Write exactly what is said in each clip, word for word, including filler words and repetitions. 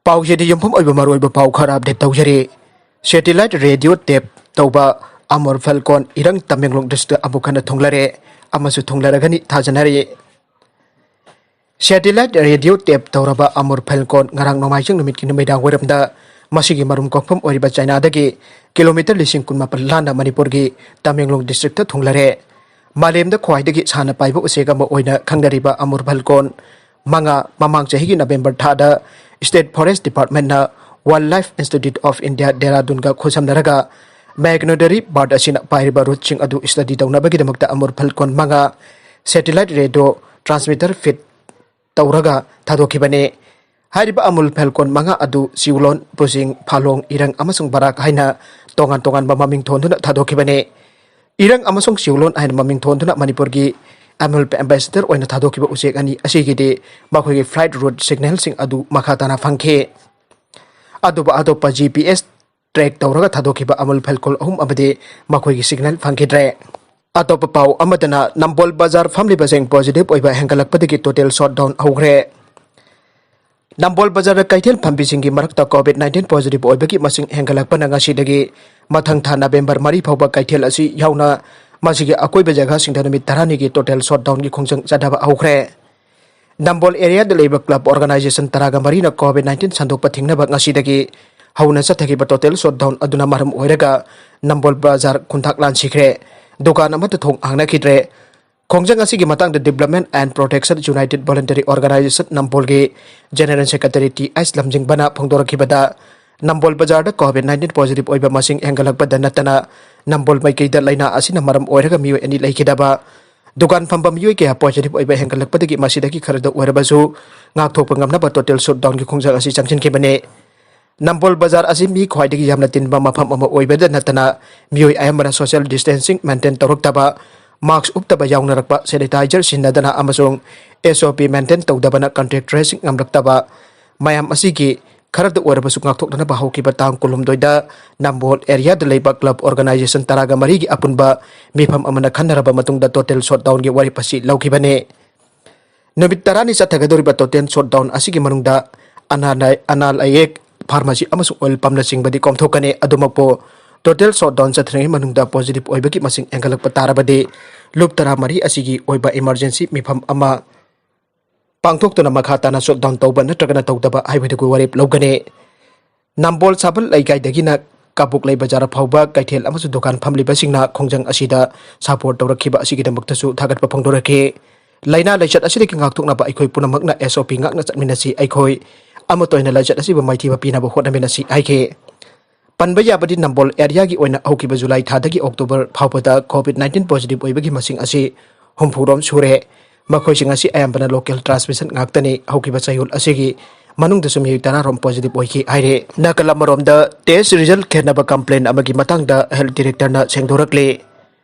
ꯄꯥꯎꯁꯤꯗꯤ ꯌꯨꯝꯐꯝ ꯑꯣꯏꯕ ꯃꯔꯨꯑꯣꯏꯕ ꯄꯥꯎ ꯈꯔ ꯑꯞꯗꯦꯠ ꯇꯧꯖꯔꯤ꯫ ꯁꯦꯇꯤꯂꯥꯏꯠ ꯔꯦꯗꯤꯑꯣ ꯇꯦꯞ ꯇꯧꯕ ꯑꯃꯨꯔ ꯐꯦꯜꯀꯣꯟ ꯏꯔꯪ ꯇꯃꯦꯡꯂꯣꯡ ꯗꯤꯁꯇ꯭ꯔꯤꯛꯇ ꯑꯃꯨꯛ ꯍꯟꯅ ꯊꯨꯡꯂꯔꯦ ꯑꯃꯁꯨꯡ ꯊꯨꯡꯂꯔꯒꯅꯤ ꯊꯥꯖꯅꯔꯤ꯫ ꯁꯦꯇꯤꯂꯥꯏꯠ ꯔꯦꯗꯤꯑꯣ ꯇꯦꯞ ꯇꯧꯔꯕ ꯑꯃꯨꯔ ꯐꯦꯜꯀꯣꯟ ꯉꯔꯥꯡ ꯅꯣꯡꯃꯥꯏꯖꯤꯡ ꯅꯨꯃꯤꯠꯀꯤ ꯅꯨꯃꯤꯗꯥꯡ ꯋꯥꯏꯔꯝꯗ ꯃꯁꯤꯒꯤ ꯃꯔꯨꯝ ꯀꯣꯛꯐꯝ ꯑꯣꯏꯔꯤꯕ ꯆꯥꯏꯅꯥꯗꯒꯤ ꯀꯤꯂꯣꯃꯤꯇꯔ ꯂꯤꯁꯤꯡ ꯀꯨꯟꯃꯥꯄꯜ ꯂꯥꯟꯅ ꯃꯅꯤꯄꯨꯔꯒꯤ ꯇꯃꯦꯡꯂꯣꯡ ꯗꯤꯁꯇ꯭ꯔꯤꯛꯇ ꯊꯨꯡꯂꯔꯦ꯫ ꯃꯥꯂꯦꯝꯗ ꯈ꯭ꯋꯥꯏꯗꯒꯤ ꯁꯥꯟꯅ ꯄꯥꯏꯕ ꯎꯆꯦꯛ ꯑꯃ ꯑꯣꯏꯅ ꯈꯪꯅꯔꯤꯕ ꯑꯃꯨꯔ ꯐꯦꯜꯀꯣꯟ ꯃꯉꯥ ꯃꯃꯥꯡ ꯆꯍꯤꯒꯤ ꯅꯕꯦꯝꯕꯔ ꯊꯥꯗ State Forest Departmentꯅ Wildlife Institute of India ꯗꯦꯔꯥꯗꯨꯟꯒ ꯈꯨꯠꯁꯝꯅꯔꯒ ꯃꯥꯏꯒ꯭ꯔꯦꯇꯣꯔꯤ ꯕꯥꯔꯗ ꯑꯁꯤꯅ ꯄꯥꯏꯔꯤꯕ ꯔꯨꯠꯁꯤꯡ ꯑꯗꯨ ꯁ꯭ꯇꯗꯤ ꯇꯧꯅꯕꯒꯤꯗꯃꯛꯇ ꯑꯃꯨꯔ ꯐꯦꯜꯀꯣꯟ ꯃꯉꯥ ꯁꯦꯇꯤꯂꯥꯏꯠ ꯔꯦꯗꯤꯑꯣ ꯇ꯭ꯔꯥꯟꯁꯃꯤꯇꯔ ꯐꯤꯠ ꯇꯧꯔꯒ ꯊꯥꯗꯣꯛꯈꯤꯕꯅꯤ꯫ ꯍꯥꯏꯔꯤꯕ ꯑꯃꯨꯔ ꯐꯦꯜꯀꯣꯟ ꯃꯉꯥ ꯑꯗꯨ ꯆꯤꯎꯂꯣꯟ, ꯄꯨꯖꯤꯡ, ꯐꯥꯂꯣꯡ, ꯏꯔꯪ ꯑꯃꯁꯨꯡ ꯕꯔꯥꯛ ꯍꯥꯏꯅ ꯇꯣꯉꯥꯟ ꯇꯣꯉꯥꯟꯕ ꯃꯃꯤꯡ ꯊꯣꯟꯗꯨꯅ ꯊꯥꯗꯣꯛꯈꯤꯕꯅꯤ꯫ ꯏꯔꯪ ꯑꯃꯁꯨꯡ ꯆꯤꯎꯂꯣꯟ ꯍꯥꯏꯅ ꯃꯃꯤꯡ ꯊꯣꯟꯗꯨꯅ ꯃꯅꯤꯄꯨꯔꯒꯤ ꯑꯃꯨꯔ ꯑꯦꯝꯕꯦꯁꯦꯗꯔ ꯑꯣꯏꯅ ꯊꯥꯗꯣꯛꯈꯤꯕ ꯎꯆꯦꯛ ꯑꯅꯤ ꯑꯁꯤꯒꯤꯗꯤ ꯃꯈꯣꯏꯒꯤ ꯐ꯭ꯂꯥꯏꯠ ꯔꯨꯠ ꯁꯤꯒꯅꯦꯜꯁꯤꯡ ꯑꯗꯨ ꯃꯈꯥ ꯇꯥꯅ ꯐꯪꯈꯤ꯫ ꯑꯗꯨꯕꯨ ꯑꯇꯣꯞꯄ ꯖꯤ ꯄꯤ ꯑꯦꯁ ꯇ꯭ꯔꯦꯛ ꯇꯧꯔꯒ ꯊꯥꯗꯣꯛꯈꯤꯕ ꯑꯃꯨꯔ ꯐꯦꯜꯀꯣꯟ ꯑꯍꯨꯝ ꯑꯃꯗꯤ ꯃꯈꯣꯏꯒꯤ ꯁꯤꯒꯅꯦꯜ ꯐꯪꯈꯤꯗ꯭ꯔꯦ꯫ ꯑꯇꯣꯞꯄ ꯄꯥꯎ ꯑꯃꯗꯅ ꯅꯝꯕꯣꯜ ꯕꯖꯥꯔ ꯐꯝꯂꯤꯕꯁꯤꯡ ꯄꯣꯖꯤꯇꯤꯚ ꯑꯣꯏꯕ ꯍꯦꯟꯒꯠꯂꯛꯄꯗꯒꯤ ꯇꯣꯇꯦꯜ ꯁꯣꯠ ꯗꯥꯎꯟ ꯍꯧꯈ꯭ꯔꯦ꯫ ꯅꯝꯕꯣꯜ ꯕꯖꯥꯔꯗ ꯀꯩꯊꯦꯜ ꯐꯝꯕꯤꯁꯤꯡꯒꯤ ꯃꯔꯛꯇ ꯀꯣꯚꯤꯗ ꯅꯥꯏꯟꯇꯤꯟ ꯄꯣꯖꯤꯇꯤꯚ ꯑꯣꯏꯕꯒꯤ ꯃꯁꯤꯡ ꯍꯦꯟꯒꯠꯂꯛꯄꯅ ꯉꯁꯤꯗꯒꯤ ꯃꯊꯪ ꯊꯥ ꯅꯕꯦꯝꯕꯔ ꯃꯔꯤ ꯐꯥꯎꯕ ꯀꯩꯊꯦꯜ ꯑꯁꯤ ꯌꯥꯎꯅ ꯃꯁꯤꯒꯤ ꯑꯀꯣꯏꯕ ꯖꯒꯥꯁꯤꯡꯗ ꯅꯨꯃꯤꯠ ꯇꯔꯥꯅꯤꯒꯤ ꯇꯣꯇꯦꯜ ꯁꯣꯠ ꯗꯥꯎꯟꯒꯤ ꯈꯣꯡꯖꯪ ꯆꯠꯊꯕ ꯍꯧꯈ꯭ꯔꯦ꯫ ꯅꯝꯕꯣꯜ ꯑꯦꯔꯤꯌꯥꯗ ꯂꯩꯕ ꯀ꯭ꯂꯕ ꯑꯣꯔꯒꯅꯥꯏꯖꯦꯁꯟ ꯇꯔꯥꯒ ꯃꯔꯤꯅ ꯀꯣꯚꯤꯗ ꯅꯥꯏꯟꯇꯤꯟ ꯁꯟꯗꯣꯛꯄ ꯊꯤꯡꯅꯕ ꯉꯁꯤꯗꯒꯤ ꯍꯧꯅ ꯆꯠꯊꯈꯤꯕ ꯇꯣꯇꯦꯜ ꯁꯣꯠ ꯗꯥꯎꯟ ꯑꯗꯨꯅ ꯃꯔꯝ ꯑꯣꯏꯔꯒ ꯅꯝꯕꯣꯜ ꯕꯖꯥꯔ ꯈꯨꯟꯊꯥꯛ ꯂꯥꯟꯁꯤꯈ꯭ꯔꯦ꯫ ꯗꯨꯀꯥꯟ ꯑꯃꯠꯇ ꯊꯣꯡ ꯍꯥꯡꯅꯈꯤꯗ꯭ꯔꯦ꯫ ꯈꯣꯡꯖꯪ ꯑꯁꯤꯒꯤ ꯃꯇꯥꯡꯗ Development and Protection United Voluntary Organization ꯅꯝꯕꯣꯜꯒꯤ ꯖꯦꯅꯔꯦꯜ ꯁꯦꯀ꯭ꯔꯦꯇꯔꯤ ꯇꯤ ꯑꯦꯁ ꯂꯝꯖꯤꯡꯕꯅ ꯐꯣꯡꯗꯣꯔꯛꯈꯤꯕꯗ, ꯅꯝꯕꯣꯜ ꯕꯖꯥꯔꯗ ꯀꯣꯚꯤꯗ ꯅꯥꯏꯟꯇꯤꯟ ꯄꯣꯖꯤꯇꯤꯚ ꯑꯣꯏꯕ ꯃꯁꯤꯡ ꯍꯦꯟꯒꯠꯂꯛꯄꯗ ꯅꯠꯇꯅ ꯅꯝꯕꯣꯜ ꯃꯥꯏꯀꯩꯗ ꯂꯥꯏꯅꯥ ꯑꯁꯤꯅ ꯃꯔꯝ ꯑꯣꯏꯔꯒ ꯃꯤꯑꯣꯏ ꯑꯅꯤ ꯂꯩꯈꯤꯗꯕ, ꯗꯨꯀꯥꯟ ꯐꯝꯕ ꯃꯤꯑꯣꯏ ꯀꯌꯥ ꯄꯣꯖꯤꯇꯤꯚ ꯑꯣꯏꯕ ꯍꯦꯟꯒꯠꯂꯛꯄꯗꯒꯤ ꯃꯁꯤꯗꯒꯤ ꯈꯔꯗ ꯑꯣꯏꯔꯕꯁꯨ ꯉꯥꯛꯊꯣꯛꯄ ꯉꯝꯅꯕ ꯇꯣꯇꯦꯜ ꯁꯣꯠ ꯗꯥꯎꯟꯒꯤ ꯈꯣꯡꯖꯪ ꯑꯁꯤ ꯆꯪꯁꯤꯟꯈꯤꯕꯅꯤ꯫ ꯅꯝꯕꯣꯜ ꯕꯖꯥꯔ ꯑꯁꯤ ꯃꯤ ꯈ꯭ꯋꯥꯏꯗꯒꯤ ꯌꯥꯝꯅ ꯇꯤꯟꯕ ꯃꯐꯝ ꯑꯃ ꯑꯣꯏꯕꯗ ꯅꯠꯇꯅ ꯃꯤꯑꯣꯏ ꯑꯌꯥꯝꯕꯅ ꯁꯣꯁꯤꯌꯦꯜ ꯗꯤꯁꯇꯦꯟꯁꯤꯡ ꯃꯦꯟꯇꯦꯟ ꯇꯧꯔꯛꯇꯕ, ꯃꯥꯁꯛ ꯎꯞꯇꯕ ꯌꯥꯎꯅꯔꯛꯄ, ꯁꯦꯅꯤꯇꯥꯏꯖꯔ ꯁꯤꯖꯤꯟꯅꯗꯅ ꯑꯃꯁꯨꯡ ꯑꯦꯁ ꯑꯣ ꯄꯤ ꯃꯦꯟꯇꯦꯟ ꯇꯧꯗꯕꯅ ꯀꯟꯇꯦꯛ ꯇ꯭ꯔꯦꯁꯤꯡ ꯉꯝꯂꯛꯇꯕ, ꯃꯌꯥꯝ ꯑꯁꯤꯒꯤ ꯈꯔꯗ ꯑꯣꯏꯔꯕꯁꯨ ꯉꯥꯛꯊꯣꯛꯅꯅꯕ ꯍꯧꯈꯤꯕ ꯇꯥꯡ ꯀꯨꯟꯍꯨꯝꯗꯣꯏꯗ ꯅꯝꯕꯣꯜ ꯑꯦꯔꯤꯌꯥꯗ ꯂꯩꯕ ꯀ꯭ꯂꯕ ꯑꯣꯔꯒꯅꯥꯏꯖꯦꯁꯟ ꯇꯔꯥꯒ ꯃꯔꯤꯒꯤ ꯑꯄꯨꯟꯕ ꯃꯤꯐꯝ ꯑꯃꯅ ꯈꯟꯅꯔꯕ ꯃꯇꯨꯡꯗ ꯇꯣꯇꯦꯜ ꯁꯣꯠ ꯗꯥꯎꯟꯒꯤ ꯋꯥꯔꯦꯞ ꯑꯁꯤ ꯂꯧꯈꯤꯕꯅꯤ꯫ ꯅꯨꯃꯤꯠ ꯇꯔꯥꯅꯤ ꯆꯠꯊꯒꯗꯧꯔꯤꯕ ꯇꯣꯇꯦꯜ ꯁꯣꯠ ꯗꯥꯎꯟ ꯑꯁꯤꯒꯤ ꯃꯅꯨꯡꯗ ꯑꯅꯥ ꯑꯌꯦꯛ, ꯐꯥꯔꯃꯥꯁꯤ ꯑꯃꯁꯨꯡ ꯑꯣꯏꯜ ꯄꯝꯅꯆꯤꯡꯕꯗꯤ ꯀꯣꯝꯊꯣꯛꯀꯅꯤ꯫ ꯑꯗꯨꯃꯛꯄꯨ ꯇꯣꯇꯦꯜ ꯁꯣꯠꯗꯥꯎꯟ ꯆꯠꯊ꯭ꯔꯤꯉꯩ ꯃꯅꯨꯡꯗ ꯄꯣꯖꯤꯇꯤꯚ ꯑꯣꯏꯕꯒꯤ ꯃꯁꯤꯡ ꯍꯦꯟꯒꯠꯂꯛꯄ ꯇꯥꯔꯕꯗꯤ ꯂꯨꯞ ꯇꯔꯥꯃꯔꯤ ꯑꯁꯤꯒꯤ ꯑꯣꯏꯕ ꯏꯃꯔꯖꯦꯟꯁꯤ ꯃꯤꯐꯝ ꯑꯃ ꯄꯥꯡꯊꯣꯛꯇꯨꯅ ꯃꯈꯥ ꯇꯥꯅ ꯁꯣꯠꯗꯥꯎꯟ ꯇꯧꯕ ꯅꯠꯇ꯭ꯔꯒꯅ ꯇꯧꯗꯕ ꯍꯥꯏꯕꯗꯨꯒꯤ ꯋꯥꯔꯦꯞ ꯂꯧꯒꯅꯤ꯫ ꯅꯝꯕꯣꯜ ꯁꯥꯕꯜ ꯂꯩꯀꯥꯏꯗꯒꯤꯅ ꯀꯥꯕꯣꯛꯂꯩ ꯕꯖꯥꯔ ꯐꯥꯎꯕ ꯀꯩꯊꯦꯜ ꯑꯃꯁꯨꯡ ꯗꯨꯀꯥꯟ ꯐꯝꯂꯤꯕꯁꯤꯡꯅ ꯈꯣꯡꯖꯪ ꯑꯁꯤꯗ ꯁꯄꯣꯔꯠ ꯇꯧꯔꯛꯈꯤꯕ ꯑꯁꯤꯒꯤꯗꯃꯛꯇꯁꯨ ꯊꯥꯒꯠꯄ ꯐꯣꯡꯗꯣꯔꯛꯈꯤ꯫ ꯂꯥꯏꯅꯥ ꯂꯥꯏꯆꯠ ꯑꯁꯤꯗꯒꯤ ꯉꯥꯛꯊꯣꯛꯅꯕ ꯑꯩꯈꯣꯏ ꯄꯨꯝꯅꯃꯛꯅ ꯑꯦꯁ ꯑꯣ ꯄꯤ ꯉꯥꯛꯅ ꯆꯠꯃꯤꯟꯅꯁꯤ꯫ ꯑꯩꯈꯣꯏ ꯑꯃꯠꯇ ꯑꯣꯏꯅ ꯂꯥꯏꯆꯠ ꯑꯁꯤꯕꯨ ꯃꯥꯏꯊꯤꯕ ꯄꯤꯅꯕ ꯍꯣꯠꯅꯃꯤꯟꯅꯁꯤ ꯍꯥꯏꯈꯤ꯫ ꯄꯟꯕ ꯌꯥꯕꯗꯤ ꯅꯝꯕꯣꯜ ꯑꯦꯔꯤꯌꯥꯒꯤ ꯑꯣꯏꯅ ꯍꯧꯈꯤꯕ ꯖꯨꯂꯥꯏ ꯊꯥꯗꯒꯤ ꯑꯣꯛꯇꯣꯕꯔ ꯐꯥꯎꯕꯗ ꯀꯣꯚꯤꯗ ꯅꯥꯏꯟꯇꯤꯟ ꯄꯣꯖꯤꯇꯤꯚ ꯑꯣꯏꯕꯒꯤ ꯃꯁꯤꯡ ꯑꯁꯤ ꯍꯨꯝꯐꯨꯔꯣꯝ ꯁꯨꯔꯦ꯫ ꯃꯈꯣꯏꯁꯤꯡ ꯑꯁꯤ ꯑꯌꯥꯝꯕꯅ ꯂꯣꯀꯦꯜ ꯇ꯭ꯔꯥꯟꯁꯃꯤꯁꯟ ꯉꯥꯛꯇꯅꯤ꯫ ꯍꯧꯈꯤꯕ ꯆꯌꯣꯜ ꯑꯁꯤꯒꯤ ꯃꯅꯨꯡꯗꯁꯨ ꯃꯤꯑꯣꯏ ꯇꯔꯥꯔꯣꯝ ꯄꯣꯖꯤꯇꯤꯚ ꯑꯣꯏꯈꯤ ꯍꯥꯏꯔꯦ꯫ ꯅꯥꯀꯜ ꯑꯃꯔꯣꯝꯗ ꯇꯦꯁ ꯔꯤꯖꯜ ꯈꯦꯠꯅꯕ ꯀꯝꯄ꯭ꯂꯦꯟ ꯑꯃꯒꯤ ꯃꯇꯥꯡꯗ ꯍꯦꯜꯊ ꯗꯤꯔꯦꯛꯇꯔꯅ ꯁꯦꯡꯗꯣꯔꯛꯂꯤ꯫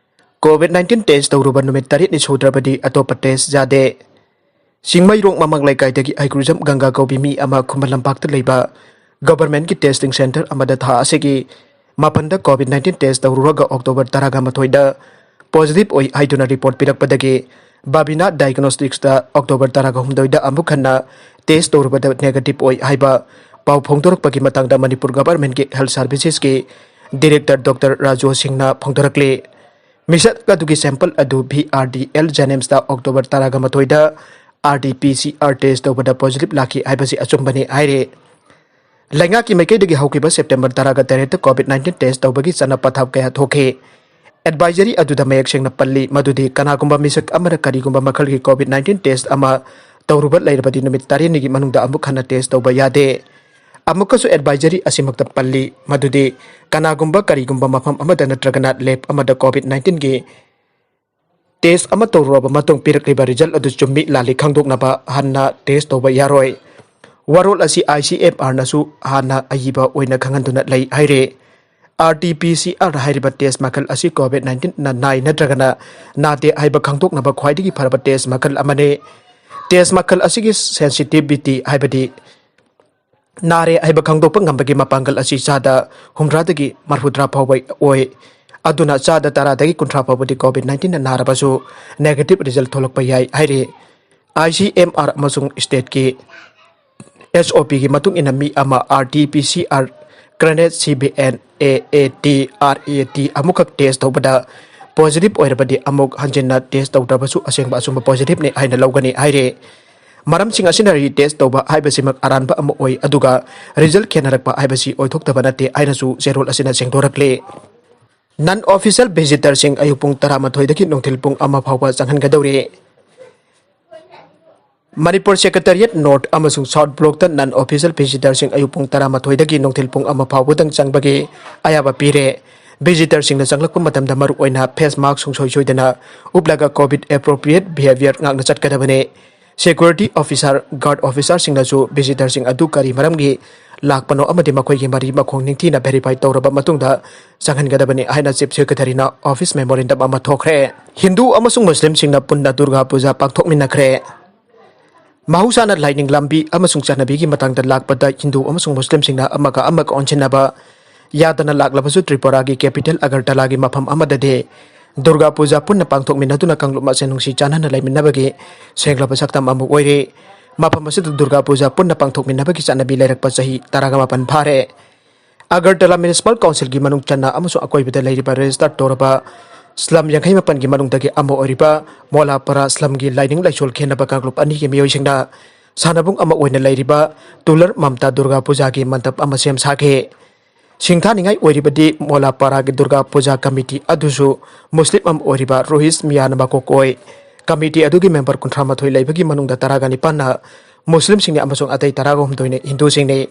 ꯀꯣꯚꯤꯗ ꯅꯥꯏꯟꯇꯤꯟ ꯇꯦꯁ ꯇꯧꯔꯨꯕ ꯅꯨꯃꯤꯠ ꯇꯔꯦꯠꯅꯤ ꯁꯨꯗ꯭ꯔꯕꯗꯤ ꯑꯇꯣꯞꯄ ꯇꯦꯁ ꯌꯥꯗꯦ꯫ ꯆꯤꯡꯃꯩꯔꯣꯡ ꯃꯃꯥꯡ ꯂꯩꯀꯥꯏꯗꯒꯤ ꯍꯩꯀ꯭ꯔꯨꯖꯝ ꯒꯪꯒꯥ ꯀꯧꯕꯤ ꯃꯤ ꯑꯃ ꯈꯨꯃꯟ ꯂꯝꯄꯥꯛꯇ ꯂꯩꯕ ꯒꯚꯔꯟꯃꯦꯟꯠꯀꯤ ꯇꯦꯁꯇꯤꯡ ꯁꯦꯟꯇꯔ ꯑꯃꯗ ꯊꯥ ꯑꯁꯤꯒꯤ ꯃꯥꯄꯟꯗ ꯀꯣꯚꯤꯗ ꯅꯥꯏꯟꯇꯤꯟ ꯇꯦꯁ ꯇꯧꯔꯨꯔꯒ ꯑꯣꯛꯇꯣꯕꯔ ꯇꯔꯥꯒ ꯃꯥꯊꯣꯏꯗ ꯄꯣꯖꯤꯇꯤꯚ ꯑꯣꯏ ꯍꯥꯏꯗꯨꯅ ꯔꯤꯄꯣꯔꯠ ꯄꯤꯔꯛꯄꯗꯒꯤ ꯕꯥꯕꯤꯅꯥ ꯗꯥꯏꯒꯅꯣꯁꯇꯤꯛꯁꯇ ꯑꯣꯛꯇꯣꯕꯔ ꯇꯔꯥꯒ ꯍꯨꯝꯗꯣꯏꯗ ꯑꯃꯨꯛ ꯍꯟꯅ ꯇꯦꯁ ꯇꯧꯔꯨꯕꯗ ꯅꯦꯒꯦꯇꯤꯚ ꯑꯣꯏ ꯍꯥꯏꯕ ꯄꯥꯎ ꯐꯣꯡꯗꯣꯔꯛꯄꯒꯤ ꯃꯇꯥꯡꯗ ꯃꯅꯤꯄꯨꯔ ꯒꯚꯔꯟꯃꯦꯟꯠꯀꯤ ꯍꯦꯜꯊ ꯁꯔꯚꯤꯁꯦꯁꯀꯤ ꯗꯤꯔꯦꯛꯇꯔ ꯗꯣꯛꯇꯔ ꯔꯥꯖꯨ ꯁꯤꯡꯅ ꯐꯣꯡꯗꯣꯔꯛꯂꯤ꯫ ꯃꯤꯁꯛ ꯑꯗꯨꯒꯤ ꯁꯦꯝꯄꯜ ꯑꯗꯨ ꯚꯤ ꯑꯥꯔ ꯗꯤ ꯑꯦꯜ ꯖꯦꯅꯤꯝꯁꯇ ꯑꯣꯛꯇꯣꯕꯔ ꯇꯔꯥꯒ ꯃꯥꯊꯣꯏꯗ R T P C R test ꯇꯧꯕꯗ ꯄꯣꯖꯤꯇꯤꯚ ꯂꯥꯛꯈꯤ ꯍꯥꯏꯕꯁꯤ ꯑꯆꯨꯝꯕꯅꯤ ꯍꯥꯏꯔꯤ꯫ ꯂꯩꯉꯥꯛꯀꯤ ꯃꯥꯏꯀꯩꯗꯒꯤ ꯍꯧꯈꯤꯕ ꯁꯦꯞꯇꯦꯝꯕꯔ ꯇꯔꯥꯒ ꯇꯔꯦꯠꯇ ꯀꯣꯚꯤꯗ ꯅꯥꯏꯟꯇꯤꯟ ꯇꯦꯁ ꯇꯧꯕꯒꯤ ꯆꯠꯅ ꯄꯊꯥꯞ ꯀꯌꯥ ꯊꯣꯛꯈꯤ꯫ ꯑꯦꯗꯚꯥꯏꯖꯔꯤ ꯑꯗꯨꯗ ꯃꯌꯦꯛ ꯁꯦꯡꯅ ꯄꯜꯂꯤ ꯃꯗꯨꯗꯤ ꯀꯅꯥꯒꯨꯝꯕ ꯃꯤꯁꯛ ꯑꯃꯅ ꯀꯔꯤꯒꯨꯝꯕ ꯃꯈꯜꯒꯤ ꯀꯣꯚꯤꯗ ꯅꯥꯏꯟꯇꯤꯟ ꯇꯦꯁ ꯑꯃ ꯇꯧꯔꯨꯕ ꯂꯩꯔꯕꯗꯤ ꯅꯨꯃꯤꯠ ꯇꯔꯦꯠꯅꯤꯒꯤ ꯃꯅꯨꯡꯗ ꯑꯃꯨꯛ ꯍꯟꯅ ꯇꯦꯁ ꯇꯧꯕ ꯌꯥꯗꯦ꯫ ꯑꯃꯨꯛꯀꯁꯨ ꯑꯦꯗꯚꯥꯏꯖꯔꯤ ꯑꯁꯤꯃꯛꯇ ꯄꯜꯂꯤ ꯃꯗꯨꯗꯤ ꯀꯅꯥꯒꯨꯝꯕ ꯀꯔꯤꯒꯨꯝꯕ ꯃꯐꯝ ꯑꯃꯗ ꯅꯠꯇ꯭ꯔꯒꯅ ꯂꯦꯕ ꯑꯃꯗ ꯀꯣꯚꯤꯗ ꯅꯥꯏꯟꯇꯤꯟꯒꯤ ꯇꯦꯁ ꯑꯃ ꯇꯧꯔꯨꯔꯕ ꯃꯇꯨꯡ ꯄꯤꯔꯛꯂꯤꯕ ꯔꯤꯖꯜ ꯑꯗꯨ ꯆꯨꯝꯃꯤ ꯂꯥꯜꯂꯤ ꯈꯪꯗꯣꯛꯅꯕ ꯍꯟꯅ ꯇꯦꯁ ꯇꯧꯕ ꯌꯥꯔꯣꯏ꯫ ꯋꯥꯔꯣꯜ ꯑꯁꯤ ꯑꯥꯏ ꯁꯤ ꯑꯦꯝ ꯑꯥꯔꯅꯁꯨ ꯍꯥꯟꯅ ꯑꯏꯕ ꯑꯣꯏꯅ ꯈꯪꯍꯟꯗꯨꯅ ꯂꯩ ꯍꯥꯏꯔꯦ꯫ R T P C R ꯍꯥꯏꯔꯤꯕ ꯇꯦꯁ ꯃꯈꯜ ꯑꯁꯤ ꯀꯣꯚꯤꯗ ꯅꯥꯏꯟꯇꯤꯟꯅ ꯅꯥꯏ ꯅꯠꯇ꯭ꯔꯒꯅ ꯅꯥꯗꯦ ꯍꯥꯏꯕ ꯈꯪꯗꯣꯛꯅꯕ ꯈ꯭ꯋꯥꯏꯗꯒꯤ ꯐꯔꯕ ꯇꯦꯁ ꯃꯈꯜ ꯑꯃꯅꯤ꯫ ꯇꯦꯁ ꯃꯈꯜ ꯑꯁꯤꯒꯤ ꯁꯦꯟꯁꯤꯇꯤꯚꯤꯇꯤ ꯍꯥꯏꯕꯗꯤ ꯅꯥꯔꯦ ꯍꯥꯏꯕ ꯈꯪꯗꯣꯛꯄ ꯉꯝꯕꯒꯤ ꯃꯄꯥꯡꯒꯜ ꯑꯁꯤ ꯆꯥꯗ ꯍꯨꯝꯗ꯭ꯔꯥꯗꯒꯤ ꯃꯔꯐꯨꯇꯔꯥ ꯐꯥꯎꯕ ꯑꯣꯏ꯫ ꯑꯗꯨꯅ ꯆꯥꯗ ꯇꯔꯥꯗꯒꯤ ꯀꯨꯟꯊ꯭ꯔꯥ ꯐꯥꯎꯕꯗꯤ ꯀꯣꯚꯤꯗ ꯅꯥꯏꯟꯇꯤꯟꯅ ꯅꯥꯔꯕꯁꯨ ꯅꯦꯒꯦꯇꯤꯚ ꯔꯤꯖꯜ ꯊꯣꯛꯂꯛꯄ ꯌꯥꯏ ꯍꯥꯏꯔꯤ꯫ ꯑꯥꯏ ꯁꯤ ꯑꯦꯝ ꯑꯥꯔ ꯑꯃꯁꯨꯡ ꯁ꯭ꯇꯦꯠꯀꯤ ꯑꯦꯁ ꯑꯣ ꯄꯤꯒꯤ ꯃꯇꯨꯡ ꯏꯟꯅ ꯃꯤ ꯑꯃ ꯑꯥꯔ ꯇꯤ ꯄꯤ ꯁꯤ ꯑꯥꯔ ꯀ꯭ꯔꯅꯦꯠ C B N A A T R A T ꯑꯃꯨꯛꯈꯛ ꯇꯦꯁ ꯇꯧꯕꯗ ꯄꯣꯖꯤꯇꯤꯚ ꯑꯣꯏꯔꯕꯗꯤ ꯑꯃꯨꯛ ꯍꯟꯖꯤꯟꯅ ꯇꯦꯁ ꯇꯧꯗ꯭ꯔꯕꯁꯨ ꯑꯁꯦꯡꯕ ꯑꯆꯨꯝꯕ ꯄꯣꯖꯤꯇꯤꯚꯅꯤ ꯍꯥꯏꯅ ꯂꯧꯒꯅꯤ ꯍꯥꯏꯔꯦ꯫ ꯃꯔꯝꯁꯤꯡ ꯑꯁꯤꯅ ꯔꯤꯇꯦꯁ ꯇꯧꯕ ꯍꯥꯏꯕꯁꯤꯃꯛ ꯑꯔꯥꯟꯕ ꯑꯃ ꯑꯣꯏ, ꯑꯗꯨꯒ ꯔꯤꯖꯜ ꯈꯦꯠꯅꯔꯛꯄ ꯍꯥꯏꯕꯁꯤ ꯑꯣꯏꯊꯣꯛꯇꯕ ꯅꯠꯇꯦ ꯍꯥꯏꯅꯁꯨ ꯆꯦꯔꯣꯜ ꯑꯁꯤꯅ ꯁꯦꯡꯗꯣꯔꯛꯂꯤ꯫ ꯅꯟ ꯑꯣꯐꯤꯁꯤꯌꯦꯜ ꯚꯤꯖꯤꯇꯔꯁꯤꯡ ꯑꯌꯨꯛ ꯄꯨꯡ ꯇꯔꯥꯃꯥꯊꯣꯏꯗꯒꯤ ꯅꯨꯡꯊꯤꯜ ꯄꯨꯡ ꯑꯃ ꯐꯥꯎꯕ ꯆꯪꯍꯟꯒꯗꯧꯔꯤ꯫ ꯃꯅꯤꯄꯨꯔ ꯁꯦꯀ꯭ꯔꯦꯇꯔꯤꯌꯦꯠ ꯅꯣꯔꯠ ꯑꯃꯁꯨꯡ ꯁꯥꯎꯠ ꯕ꯭ꯂꯣꯛꯇ ꯅꯟ ꯑꯣꯐꯤꯁꯤꯌꯦꯜ ꯚꯤꯖꯤꯇꯔꯁꯤꯡ ꯑꯌꯨꯛ ꯄꯨꯡ ꯇꯔꯥꯃꯥꯊꯣꯏꯗꯒꯤ ꯅꯨꯡꯊꯤꯜ ꯄꯨꯡ ꯑꯃ ꯐꯥꯎꯕꯗꯪ ꯆꯪꯕꯒꯤ ꯑꯌꯥꯕ ꯄꯤꯔꯦ꯫ ꯚꯤꯖꯤꯇꯔꯁꯤꯡꯅ ꯆꯪꯂꯛꯄ ꯃꯇꯝꯗ ꯃꯔꯨꯑꯣꯏꯅ ꯐꯦꯁ ꯃꯥꯁꯛ ꯁꯨꯡꯁꯣꯏ ꯁꯣꯏꯗꯅ ꯎꯞꯂꯒ ꯀꯣꯚꯤꯗ ꯑꯦꯄ꯭ꯔꯣꯄ꯭ꯔꯤꯌꯦꯠ ꯕꯤꯍꯦꯕꯤꯌꯔ ꯉꯥꯛꯅ ꯆꯠꯀꯗꯕꯅꯤ꯫ ꯁꯦꯀ꯭ꯌꯨꯔꯤꯇꯤ ꯑꯣꯐꯤꯁꯥꯔ, ꯒꯥꯔꯗ ꯑꯣꯐꯤꯁꯥꯔꯁꯤꯡꯅꯁꯨ ꯚꯤꯖꯤꯇꯔꯁꯤꯡ ꯑꯗꯨ ꯀꯔꯤ ꯃꯔꯝꯒꯤ ꯂꯥꯛꯄꯅꯣ ꯑꯃꯗꯤ ꯃꯈꯣꯏꯒꯤ ꯃꯔꯤ ꯃꯈꯣꯡ ꯅꯤꯡꯊꯤꯅ ꯚꯦꯔꯤꯐꯥꯏ ꯇꯧꯔꯕ ꯃꯇꯨꯡꯗ ꯆꯪꯍꯟꯒꯗꯕꯅꯤ ꯍꯥꯏꯅ ꯆꯤꯐ ꯁꯦꯀ꯭ꯔꯦꯇꯔꯤꯅ ꯑꯣꯐꯤꯁ ꯃꯦꯃꯣꯔꯦꯟꯗꯝ ꯑꯃ ꯊꯣꯛꯈ꯭ꯔꯦ꯫ ꯍꯤꯟꯗꯨ ꯑꯃꯁꯨꯡ ꯃꯨꯁꯂꯤꯝꯁꯤꯡꯅ ꯄꯨꯟꯅ ꯗꯨꯔꯒꯥ ꯄꯨꯖꯥ ꯄꯥꯡꯊꯣꯛꯃꯤꯟꯅꯈ꯭ꯔꯦ꯫ ꯃꯍꯧꯁꯥꯅ ꯂꯥꯏꯅꯤꯡ ꯂꯝꯕꯤ ꯑꯃꯁꯨꯡ ꯆꯠꯅꯕꯤꯒꯤ ꯃꯇꯥꯡꯗ ꯂꯥꯛꯄꯗ ꯍꯤꯟꯗꯨ ꯑꯃꯁꯨꯡ ꯃꯨꯁꯂꯤꯝꯁꯤꯡꯅ ꯑꯃꯒ ꯑꯃꯒ ꯑꯣꯟꯁꯤꯟꯅꯕ ꯌꯥꯗꯅ ꯂꯥꯛꯂꯕꯁꯨ, ꯇ꯭ꯔꯤꯄꯨꯔꯥꯒꯤ ꯀꯦꯄꯤꯇꯦꯜ ꯑꯒꯔꯇꯂꯥꯒꯤ ꯃꯐꯝ ꯑꯃꯗꯗꯤ ꯗꯨꯔꯒꯥ ꯄꯨꯖꯥ ꯄꯨꯟꯅ ꯄꯥꯡꯊꯣꯛꯃꯤꯟꯅꯗꯨꯅ ꯀꯥꯡꯂꯨꯞ ꯃꯁꯦꯜ ꯅꯨꯡꯁꯤ ꯆꯥꯟꯅꯅ ꯂꯩꯃꯤꯟꯅꯕꯒꯤ ꯁꯦꯡꯂꯕ ꯁꯛꯇꯝ ꯑꯃ ꯑꯣꯏꯔꯤ꯫ ꯃꯐꯝ ꯑꯁꯤꯗ ꯗꯨꯔꯒꯥ ꯄꯨꯖꯥ ꯄꯨꯟꯅ ꯄꯥꯡꯊꯣꯛꯃꯤꯟꯅꯕꯒꯤ ꯆꯠꯅꯕꯤ ꯂꯩꯔꯛꯄ ꯆꯍꯤ ꯇꯔꯥꯃꯥꯄꯟ ꯐꯥꯔꯦ꯫ ꯑꯒꯔꯇꯂꯥ ꯃ꯭ꯌꯨꯅꯤꯁꯤꯄꯥꯜ ꯀꯥꯎꯟꯁꯤꯜꯒꯤ ꯃꯅꯨꯡ ꯆꯟꯅ ꯑꯃꯁꯨꯡ ꯑꯀꯣꯏꯕꯗ ꯂꯩꯔꯤꯕ ꯔꯦꯖꯤꯁꯇꯔ ꯇꯧꯔꯕ ꯁ꯭ꯂꯝ ꯌꯥꯡꯈꯩ ꯃꯥꯄꯟꯒꯤ ꯃꯅꯨꯡꯗꯒꯤ ꯑꯃ ꯑꯣꯏꯔꯤꯕ ꯃꯣꯂꯥꯄꯥꯔꯥ ꯁ꯭ꯂꯝꯒꯤ ꯂꯥꯏꯅꯤꯡ ꯂꯥꯏꯁꯣꯜ ꯈꯦꯟꯅꯕ ꯀꯥꯡꯂꯨꯞ ꯑꯅꯤꯒꯤ ꯃꯤꯑꯣꯏꯁꯤꯡꯅ ꯁꯥꯟꯅꯕꯨꯡ ꯑꯃ ꯑꯣꯏꯅ ꯂꯩꯔꯤꯕ ꯇꯨꯂꯔ ꯃꯝꯇꯥ ꯗꯨꯔꯒꯥ ꯄꯨꯖꯥꯒꯤ ꯃꯟꯗꯞ ꯑꯃ ꯁꯦꯝ ꯁꯥꯈꯤ꯫ ꯁꯤꯡꯊꯥꯅꯤꯡꯉꯥꯏ ꯑꯣꯏꯔꯤꯕꯗꯤ ꯃꯣꯂꯥꯄꯥꯔꯥꯒꯤ ꯗꯨꯔꯒꯥ ꯄꯨꯖꯥ ꯀꯃꯤꯇꯤ ꯑꯗꯨꯁꯨ ꯃꯨꯁꯂꯤꯝ ꯑꯃ ꯑꯣꯏꯔꯤꯕ ꯔꯣꯍꯤꯁ ꯃꯤꯌꯥꯅ ꯃꯀꯣꯛ ꯑꯣꯏ꯫ ꯀꯃꯤꯇꯤ ꯑꯗꯨꯒꯤ ꯃꯦꯝꯕꯔ ꯀꯨꯟꯊ꯭ꯔꯥ ꯃꯥꯊꯣꯏ ꯂꯩꯕꯒꯤ ꯃꯅꯨꯡꯗ ꯇꯔꯥꯒ ꯅꯤꯄꯥꯟꯅ ꯃꯨꯁꯂꯤꯝꯁꯤꯡꯅꯤ ꯑꯃꯁꯨꯡ ꯑꯇꯩ ꯇꯔꯥꯒ ꯍꯨꯝꯗꯣꯏꯅ ꯍꯤꯟꯗꯨꯁꯤꯡꯅꯤ꯫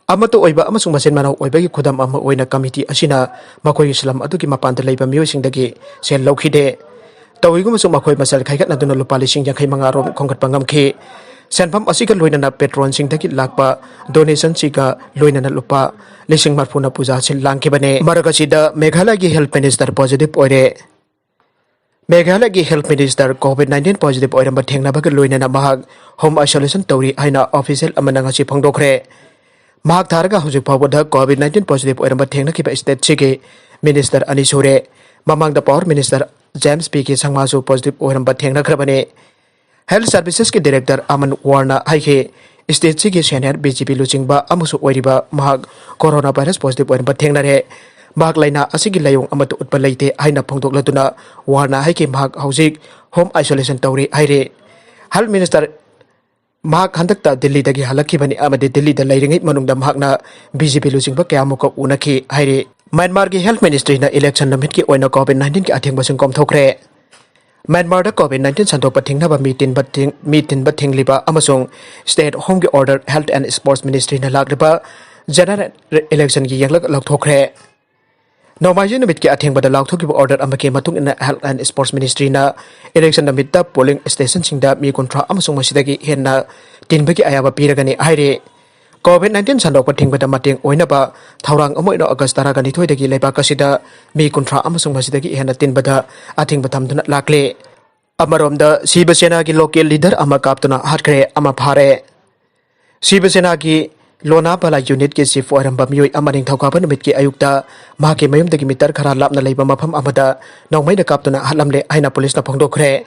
ꯑꯃꯠꯇ ꯑꯣꯏꯕ ꯑꯃꯁꯨꯡ ꯃꯆꯤꯟ ꯃꯅꯥꯎ ꯑꯣꯏꯕꯒꯤ ꯈꯨꯗꯝ ꯑꯃ ꯑꯣꯏꯅ ꯀꯃꯤꯇꯤ ꯑꯁꯤꯅ ꯃꯈꯣꯏꯒꯤ ꯁ꯭ꯂꯝ ꯑꯗꯨꯒꯤ ꯃꯄꯥꯟꯗ ꯂꯩꯕ ꯃꯤꯑꯣꯏꯁꯤꯡꯗꯒꯤ ꯁꯦꯜ ꯂꯧꯈꯤꯗꯦ꯫ ꯇꯧꯏꯒꯨꯝꯕꯁꯨꯡ ꯃꯈꯣꯏ ꯃꯁꯦꯜ ꯈꯥꯏꯒꯠꯅꯗꯨꯅ ꯂꯨꯄꯥ ꯂꯤꯁꯤꯡ ꯌꯥꯡꯈꯩ ꯃꯉꯥ ꯔꯣꯝ ꯈꯣꯝꯒꯠꯄ ꯉꯝꯈꯤ꯫ ꯁꯦꯟꯐꯝ ꯑꯁꯤꯒ ꯂꯣꯏꯅꯅ ꯄꯦꯇ꯭ꯔꯣꯟꯁꯤꯡꯗꯒꯤ ꯂꯥꯛꯄ ꯗꯣꯅꯦꯁꯟꯁꯤꯒ ꯂꯣꯏꯅꯅ ꯂꯨꯄꯥ ꯂꯤꯁꯤꯡ ꯃꯔꯐꯨꯅ ꯄꯨꯖꯥ ꯁꯤꯜ ꯂꯥꯡꯈꯤꯕꯅꯤ꯫ ꯃꯔꯛ ꯑꯁꯤꯗ ꯃꯦꯘꯥꯂꯌꯒꯤ ꯍꯦꯜꯊ ꯃꯤꯅꯤꯁꯇꯔ ꯄꯣꯖꯤꯇꯤꯚ ꯑꯣꯏꯔꯦ꯫ ꯃꯦꯘꯥꯂꯌꯒꯤ health minister COVID nineteen positive ꯑꯣꯏꯔꯝꯕ ꯊꯦꯡꯅꯕꯒ ꯂꯣꯏꯅꯅ ꯃꯍꯥꯛ ꯍꯣꯝ ꯑꯥꯏꯁꯣꯂꯦꯁꯟ ꯇꯧꯔꯤ ꯍꯥꯏꯅ ꯑꯣꯐꯤꯁꯤꯌꯦꯜ ꯑꯃꯅ ꯉꯁꯤ ꯐꯣꯡꯗꯣꯛꯈ꯭ꯔꯦ꯫ ꯃꯍꯥꯛ ꯊꯥꯔꯒ ꯍꯧꯖꯤꯛ ꯐꯥꯎꯕꯗ ꯀꯣꯚꯤꯗ ꯅꯥꯏꯟꯇꯤꯟ ꯄꯣꯖꯤꯇꯤꯚ ꯑꯣꯏꯔꯝꯕ ꯊꯦꯡꯅꯈꯤꯕ ꯁ꯭ꯇꯦꯠꯁꯤꯒꯤ ꯃꯤꯅꯤꯁꯇꯔ ꯑꯅꯤ ꯁꯨꯔꯦ꯫ ꯃꯃꯥꯡꯗ power minister James P K ꯁꯪꯃꯥꯁꯨ ꯄꯣꯖꯤꯇꯤꯚ ꯑꯣꯏꯔꯝꯕ ꯊꯦꯡꯅꯈ꯭ꯔꯕꯅꯤ꯫ ꯍꯦꯜꯊ ꯁꯔꯚꯤꯁꯦꯁꯀꯤ ꯗꯤꯔꯦꯛꯇꯔ ꯑꯃꯟ ꯋꯥꯔꯅ ꯍꯥꯏꯈꯤ, State ꯁꯤꯒꯤ senior B J P ꯂꯨꯆꯤꯡꯕ ꯑꯃꯁꯨ ꯑꯣꯏꯔꯤꯕ ꯃꯍꯥꯛ corona virus positive ꯑꯣꯏꯔꯝꯕ ꯊꯦꯡꯅꯔꯦ꯫ ꯃꯍꯥꯛ ꯂꯥꯏꯅꯥ ꯑꯁꯤꯒꯤ ꯂꯥꯏꯑꯣꯡ ꯑꯃꯠꯇ ꯎꯠꯄ ꯂꯩꯇꯦ ꯍꯥꯏꯅ ꯐꯣꯡꯗꯣꯛꯂꯗꯨꯅ ꯋꯥꯅ ꯍꯥꯏꯈꯤ꯫ ꯃꯍꯥꯛ ꯍꯧꯖꯤꯛ home isolation ꯇꯧꯔꯤ ꯍꯥꯏꯔꯤ꯫ Health Minister ꯃꯍꯥꯛ ꯍꯟꯗꯛꯇ ꯗꯤꯜꯂꯤꯗꯒꯤ ꯍꯜꯂꯛꯈꯤꯕꯅꯤ ꯑꯃꯗꯤ ꯗꯤꯜꯂꯤꯗ ꯂꯩꯔꯤꯉꯩ ꯃꯅꯨꯡꯗ ꯃꯍꯥꯛꯅ B J P ꯂꯨꯆꯤꯡꯕ ꯀꯌꯥꯃꯨꯛꯀ ꯎꯅꯈꯤ ꯍꯥꯏꯔꯤ꯫ ꯃ꯭ꯌꯥꯟꯃꯥꯔꯒꯤ Health Ministryꯅ election ꯅꯨꯃꯤꯠꯀꯤ ꯑꯣꯏꯅ COVID nineteenꯒꯤ ꯑꯊꯤꯡꯕꯁꯤꯡ ꯀꯣꯝꯊꯣꯛꯈ꯭ꯔꯦ꯫ ꯃ꯭ꯌꯥꯟꯃꯥꯔꯗ COVID nineteen ꯁꯟꯗꯣꯛꯄ ꯊꯤꯡꯅꯕ ꯃꯤ ꯇꯤꯟꯕ ꯊꯤꯡ-, ꯃꯤ ꯇꯤꯟꯕ ꯊꯤꯡꯂꯤꯕ ꯑꯃꯁꯨꯡ state homeꯒꯤ order Health and Sports Ministryꯅ ꯂꯥꯛꯂꯤꯕ general electionꯒꯤ ꯌꯦꯡꯂꯒ ꯂꯧꯊꯣꯛꯈ꯭ꯔꯦ꯫ ꯅꯣꯡꯃꯥꯏꯖꯤꯡ ꯅꯨꯃꯤꯠꯀꯤ ꯑꯊꯦꯡꯕꯗ ꯂꯥꯎꯊꯣꯛꯈꯤꯕ order ꯑꯃꯒꯤ ꯃꯇꯨꯡ ꯏꯟꯅ Health and Sports Ministryꯅ election ꯅꯨꯃꯤꯠꯇ polling stationꯁꯤꯡꯗ ꯃꯤ ꯀꯨꯟꯊ꯭ꯔꯥ ꯑꯃꯁꯨꯡ ꯃꯁꯤꯗꯒꯤ ꯍꯦꯟꯅ ꯇꯤꯟꯕꯒꯤ ꯑꯌꯥꯕ ꯄꯤꯔꯒꯅꯤ ꯍꯥꯏꯔꯤ꯫ COVID nineteen ꯁꯟꯗꯣꯛꯄ ꯊꯤꯡꯕꯗ ꯃꯇꯦꯡ ꯑꯣꯏꯅꯕ ꯊꯧꯔꯥꯡ ꯑꯃ ꯑꯣꯏꯅ August ꯇꯔꯥꯅꯤꯊꯣꯏꯗꯒꯤ ꯂꯩꯕꯥꯛ ꯑꯁꯤꯗ ꯃꯤ ꯀꯨꯟꯊ꯭ꯔꯥ ꯑꯃꯁꯨꯡ ꯃꯁꯤꯗꯒꯤ ꯍꯦꯟꯅ ꯇꯤꯟꯕꯗ ꯑꯊꯤꯡꯕ ꯊꯝꯗꯨꯅ ꯂꯥꯛꯂꯤ꯫ ꯑꯃꯔꯣꯝꯗ, ꯁꯤꯕ ꯁꯦꯅꯥꯒꯤ local leader ꯑꯃ ꯀꯥꯞꯇꯨꯅ ꯍꯥꯠꯈ꯭ꯔꯦ, ꯑꯃ ꯐꯥꯔꯦ꯫ ꯁꯤꯕ ꯁꯦꯅꯥꯒꯤ ꯂꯣꯅꯥ ꯕꯂꯥ unitꯀꯤ chief ꯑꯣꯏꯔꯝꯕ ꯃꯤꯑꯣꯏ ꯑꯃ ꯅꯤꯡꯊꯧꯀꯥꯕ ꯅꯨꯃꯤꯠꯀꯤ ꯑꯌꯨꯛꯇ ꯃꯍꯥꯛꯀꯤ ꯃꯌꯨꯝꯗꯒꯤ meter ꯈꯔ ꯂꯥꯞꯅ ꯂꯩꯕ ꯃꯐꯝ ꯑꯃꯗ ꯅꯣꯡꯃꯩꯅ ꯀꯥꯞꯇꯨꯅ ꯍꯥꯠꯂꯝꯂꯦ ꯍꯥꯏꯅ policeꯅ ꯐꯣꯡꯗꯣꯛꯈ꯭ꯔꯦ꯫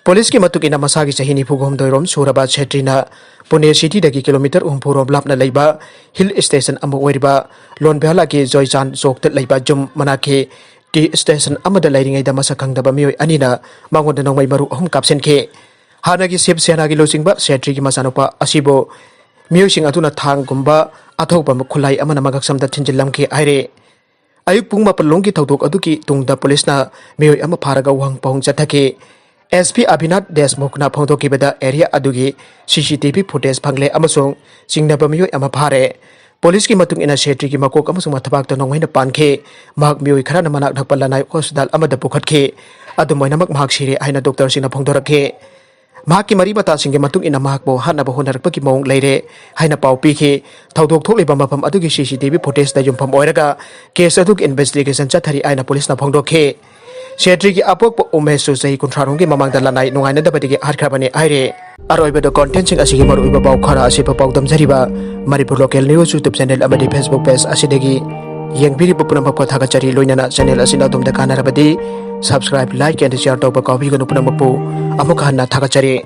Policeꯀꯤ ꯃꯇꯨꯡ ꯏꯟꯅ, ꯃꯁꯥꯒꯤ ꯆꯍꯤ ꯅꯤꯐꯨ ꯍꯨꯝꯗꯣꯏ ꯔꯣꯝ ꯁꯨꯔꯕ ꯁꯦꯇ꯭ꯔꯤꯅ ꯄꯨꯅꯦ cityꯗꯒꯤ kilometer ꯍꯨꯝꯐꯨ ꯔꯣꯝ ꯂꯥꯞꯅ ꯂꯩꯕ hill station ꯑꯃ ꯑꯣꯏꯔꯤꯕ ꯂꯣꯟꯕꯦꯍꯥꯂꯥꯒꯤ ꯖꯣꯏꯆꯥꯟ ꯆꯣꯛꯇ ꯂꯩꯕ ꯌꯨꯝ ꯃꯅꯥꯛꯀꯤ tea station ꯑꯃꯗ ꯂꯩꯔꯤꯉꯩꯗ ꯃꯁꯛ ꯈꯪꯗꯕ ꯃꯤꯑꯣꯏ ꯑꯅꯤꯅ ꯃꯉꯣꯟꯗ ꯅꯣꯡꯃꯩ ꯃꯔꯨ ꯑꯍꯨꯝ ꯀꯥꯞꯁꯤꯟꯈꯤ꯫ ꯍꯥꯟꯅꯒꯤ ꯁꯤꯕ ꯁꯦꯅꯥꯒꯤ ꯂꯨꯆꯤꯡꯕ ꯁꯦꯇ꯭ꯔꯤꯒꯤ ꯃꯆꯥꯅꯨꯄꯥ ꯑꯁꯤꯕꯨ ꯃꯤꯑꯣꯏꯁꯤꯡ ꯑꯗꯨꯅ ꯊꯥꯡꯒꯨꯝꯕ ꯑꯊꯧꯕ ꯈꯨꯠꯂꯥꯏ ꯑꯃꯅ ꯃꯉꯛꯁꯝꯗ ꯊꯤꯟꯖꯤꯜꯂꯝꯈꯤ ꯍꯥꯏꯔꯤ꯫ ꯑꯌꯨꯛ ꯄꯨꯡ ꯃꯥꯄꯟ ꯂꯣꯝꯒꯤ ꯊꯧꯗꯣꯛ ꯑꯗꯨꯒꯤ ꯇꯨꯡꯗ policeꯅ ꯃꯤꯑꯣꯏ ꯑꯃ ꯐꯥꯔꯒ ꯋꯥꯍꯪ ꯄꯥꯎꯍꯪ ꯆꯠꯊꯈꯤ꯫ SP ꯑꯚꯤꯅꯥꯊ ꯗꯦꯁꯃꯨꯈꯅ ꯐꯣꯡꯗꯣꯛꯈꯤꯕꯗ, area ꯑꯗꯨꯒꯤ CCTV footage ꯐꯪꯂꯦ ꯑꯃꯁꯨꯡ ꯆꯤꯡꯅꯕ ꯃꯤꯑꯣꯏ ꯑꯃ ꯐꯥꯔꯦ꯫ Policeꯀꯤ ꯃꯇꯨꯡ ꯏꯟꯅ, ꯁꯦꯇ꯭ꯔꯤꯒꯤ ꯃꯀꯣꯛ ꯑꯃꯁꯨꯡ ꯃꯊꯕꯥꯛꯇ ꯅꯣꯡꯃꯩꯅ ꯄꯥꯟꯈꯤ꯫ ꯃꯍꯥꯛ ꯃꯤꯑꯣꯏ ꯈꯔꯅ ꯃꯅꯥꯛ ꯅꯛꯄ ꯂꯅꯥꯏ hospital ꯑꯃꯗ ꯄꯨꯈꯠꯈꯤ꯫ ꯑꯗꯨꯝ ꯑꯣꯏꯅꯃꯛ, ꯃꯍꯥꯛ ꯁꯤꯔꯦ ꯍꯥꯏꯅ doctorꯁꯤꯡꯅ ꯐꯣꯡꯗꯣꯔꯛꯈꯤ꯫ ꯃꯍꯥꯛꯀꯤ ꯃꯔꯤ ꯃꯇꯥꯁꯤꯡꯒꯤ ꯃꯇꯨꯡ ꯏꯟꯅ, ꯃꯍꯥꯛꯄꯨ ꯍꯥꯠꯅꯕ ꯍꯣꯠꯅꯔꯛꯄꯒꯤ ꯃꯑꯣꯡ ꯂꯩꯔꯦ ꯍꯥꯏꯅ ꯄꯥꯎ ꯄꯤꯈꯤ꯫ ꯊꯧꯗꯣꯛ ꯊꯣꯛꯂꯤꯕ ꯃꯐꯝ ꯑꯗꯨꯒꯤ CCTV footageꯇ ꯌꯨꯝꯐꯝ ꯑꯣꯏꯔꯒ case ꯑꯗꯨꯒꯤ investigation ꯆꯠꯊꯔꯤ ꯍꯥꯏꯅ policeꯅ ꯐꯣꯡꯗꯣꯛꯈꯤ꯫ ꯁꯦꯇ꯭ꯔꯤꯒꯤ ꯑꯄꯣꯛꯄ ꯎꯃꯦꯁꯁꯨ ꯆꯍꯤ ꯀꯨꯟꯊ꯭ꯔꯥ ꯔꯣꯝꯒꯤ ꯃꯃꯥꯡꯗ ꯂꯅꯥꯏ ꯅꯨꯡꯉꯥꯏꯅꯗꯕꯗꯒꯤ ꯍꯥꯠꯈ꯭ꯔꯕꯅꯤ ꯍꯥꯏꯔꯤ꯫ ꯑꯔꯣꯏꯕꯗ, contentꯁꯤꯡ ꯑꯁꯤꯒꯤ ꯃꯔꯨꯑꯣꯏꯕ ꯄꯥꯎ ꯈꯔ ꯑꯁꯤ ꯄꯥꯎꯗꯝꯖꯔꯤꯕ Manipur local news YouTube channel ꯑꯃꯗꯤ Facebook page ꯑꯁꯤꯗꯒꯤ ꯌꯦꯡꯕꯤꯔꯤꯕ ꯄꯨꯝꯅꯃꯛꯄꯨ ꯊꯥꯒꯠꯆꯔꯤ꯫ ꯂꯣꯏꯅꯅ channel ꯑꯁꯤꯅ ꯑꯗꯣꯝꯗ ꯀꯥꯟꯅꯔꯕꯗꯤ subscribe, like and share ꯇꯧꯕ ꯀꯥꯎꯕꯤꯒꯅꯨ꯫ ꯄꯨꯝꯅꯃꯛꯄꯨ ꯑꯃꯨꯛ ꯍꯟꯅ ꯊꯥꯒꯠꯆꯔꯤ꯫